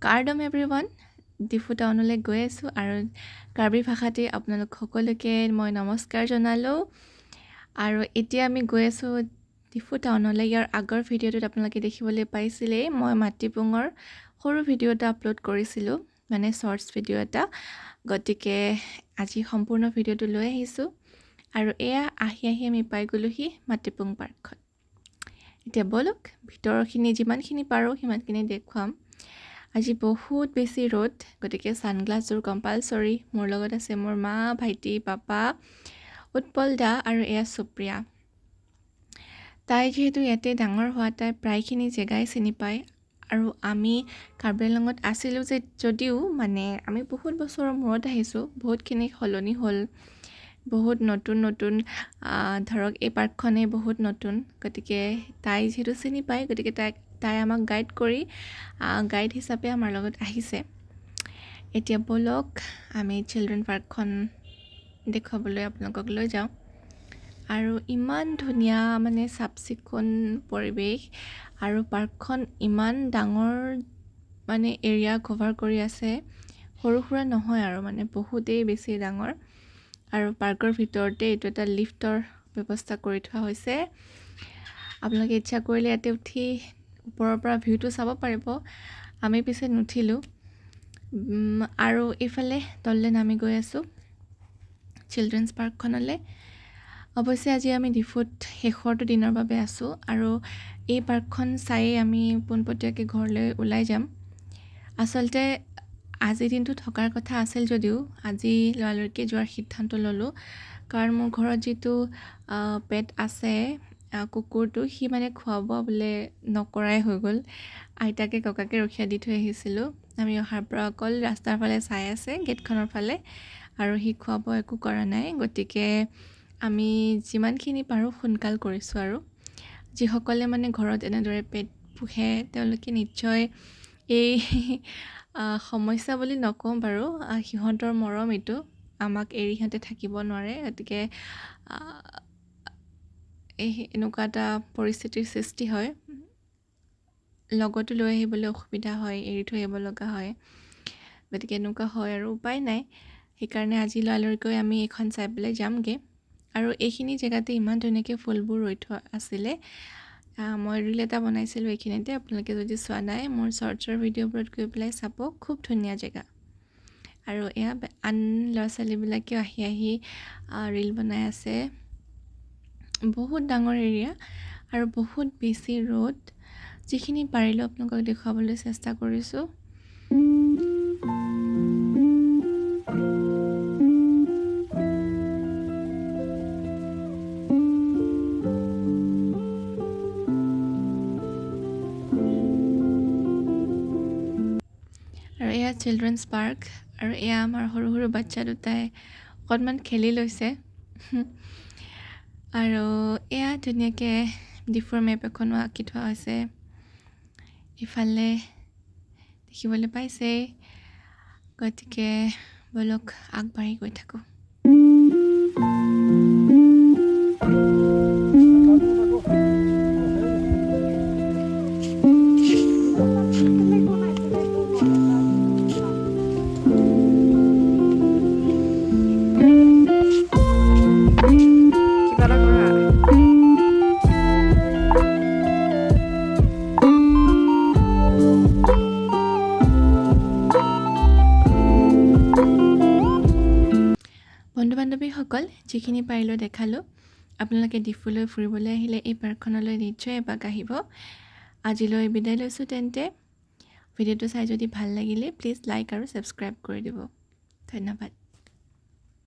কাৰ্ডম everyone, Diphu টাউনলৈ গৈ আছোঁ আৰু কাৰ্বি ভাষাতে আপোনালোক সকলোকে মই নমস্কাৰ জনালোঁ। আৰু এতিয়া আমি গৈ আছোঁ ডিফু টাউনলৈ। ইয়াৰ আগৰ ভিডিঅ'টোত আপোনালোকে দেখিবলৈ পাইছিলেই, মই মাটিপুঙৰ সৰু ভিডিঅ' এটা আপলোড কৰিছিলোঁ, মানে শ্বৰ্টছ ভিডিঅ' এটা। গতিকে আজি সম্পূৰ্ণ ভিডিঅ'টো লৈ আহিছোঁ। আৰু এয়া আহি আহি আমি পাই গ'লোহি মাটিপুং পাৰ্কখন। এতিয়া ব'লক ভিতৰখিনি যিমানখিনি পাৰোঁ সিমানখিনি দেখুৱাম। আজি বহুত বেছি ৰ'দ, গতিকে ছানগ্লাছযোৰ কম্পালচৰি। মোৰ লগত আছে মোৰ মা, ভাইটি, পাপা, উৎপল দা আৰু এয়া সুপ্ৰিয়া। তাই যিহেতু ইয়াতে ডাঙৰ হোৱা, তাই প্ৰায়খিনি জেগাই চিনি পায়। আৰু আমি কাৰ্বি আংলঙত আছিলোঁ যে যদিও মানে আমি বহুত বছৰৰ মূৰত আহিছোঁ, বহুতখিনি সলনি হ'ল, বহুত নতুন নতুন, ধৰক এই পাৰ্কখনেই বহুত নতুন। গতিকে তাই যিহেতু চিনি পায়, গতিকে তাই আমাক গাইড কৰি গাইড হিচাপে আমাৰ লগত আহিছে। এতিয়া ব'লক আমি চিলড্ৰেন পাৰ্কখন দেখুৱাবলৈ আপোনালোকক লৈ যাওঁ। আৰু ইমান ধুনীয়া মানে চাফ চিকুণ পৰিৱেশ, আৰু পাৰ্কখন ইমান ডাঙৰ মানে এৰিয়া কভাৰ কৰি আছে, সৰু সুৰা নহয় আৰু মানে বহুতেই বেছি ডাঙৰ। আৰু পাৰ্কৰ ভিতৰতে এইটো এটা লিফ্টৰ ব্যৱস্থা কৰি থোৱা হৈছে। আপোনালোকে ইচ্ছা কৰিলে ইয়াতে উঠি ওপৰৰ পৰা ভিউটো চাব পাৰিব। আমি পিছে নুঠিলোঁ। আৰু এইফালে তললৈ নামি গৈ আছোঁ চিলড্ৰেনছ পাৰ্কখনলৈ। অৱশ্যে আজি আমি ডিফুত শেষৰটো দিনৰ বাবে আছোঁ আৰু এই পাৰ্কখন চায়েই আমি পোনপটীয়াকৈ ঘৰলৈ ওলাই যাম। আচলতে আজিৰ দিনটো থকাৰ কথা আছিল যদিও আজি লৰালৰিকৈ যোৱাৰ সিদ্ধান্ত ল'লোঁ, কাৰণ মোৰ ঘৰত যিটো পেট আছে কুকুৰটো, সি মানে খোৱা বোৱা বোলে নকৰাই হৈ গ'ল। আইতাকে ককাকে ৰখীয়া দি থৈ আহিছিলোঁ। আমি অহাৰ পৰা অকল ৰাস্তাৰ ফালে চাই আছে, গেটখনৰ ফালে, আৰু সি খোৱা বোৱা একো কৰা নাই। গতিকে আমি যিমানখিনি পাৰোঁ সোনকাল কৰিছোঁ। আৰু যিসকলে মানে ঘৰত এনেদৰে পেট পোহে তেওঁলোকে নিশ্চয় এই সমস্যা বুলি নকওঁ বাৰু, সিহঁতৰ মৰম এইটো, আমাক এৰি সিহঁতে থাকিব নোৱাৰে। গতিকে এই এনেকুৱা এটা পৰিস্থিতিৰ সৃষ্টি হয়, লগতো লৈ আহিবলৈ অসুবিধা হয়, এৰি থৈ আহিব লগা হয়। গতিকে এনেকুৱা হয় আৰু উপায় নাই। সেইকাৰণে আজি লৰালৰিকৈ আমি এইখন চাই পেলাই যামগৈ। আৰু এইখিনি জেগাতে ইমান ধুনীয়াকৈ ফুলবোৰ ৰুই থোৱা আছিলে। মই ৰীল এটা বনাইছিলোঁ এইখিনিতে, আপোনালোকে যদি চোৱা নাই মোৰ শ্বৰ্টছৰ ভিডিঅ'বোৰত গৈ পেলাই চাব, খুব ধুনীয়া জেগা। আৰু এয়া আন ল'ৰা ছোৱালীবিলাকেও আহি আহি ৰীল বনাই আছে। বহুত ডাঙৰ এৰিয়া আৰু বহুত বেছি ৰ'দ। যিখিনি পাৰিলেও আপোনালোকক দেখুৱাবলৈ চেষ্টা কৰিছোঁ। আৰু এয়া চিলড্ৰেনছ পাৰ্ক, আৰু এয়া আমাৰ সৰু সৰু বাচ্ছা দুটাই অকণমান খেলি লৈছে। আৰু এয়া ধুনীয়াকৈ ডিফুৰ মেপ এখনো আঁকি থোৱা হৈছে ইফালে, দেখিবলৈ পাইছেই। গতিকে ব'লক আগবাঢ়ি গৈ থাকোঁ। কিবা এটা কৰা। বন্ধু বান্ধৱীসকল, যিখিনি পাৰিলোঁ দেখালোঁ। আপোনালোকে ডিফুলৈ ফুৰিবলৈ আহিলে এই পাৰ্কখনলৈ নিশ্চয় এপাক আহিব। আজিলৈ বিদায় লৈছোঁ তেন্তে। ভিডিঅ'টো চাই যদি ভাল লাগিলে প্লিজ লাইক আৰু ছাবস্ক্ৰাইব কৰি দিব। ধন্যবাদ।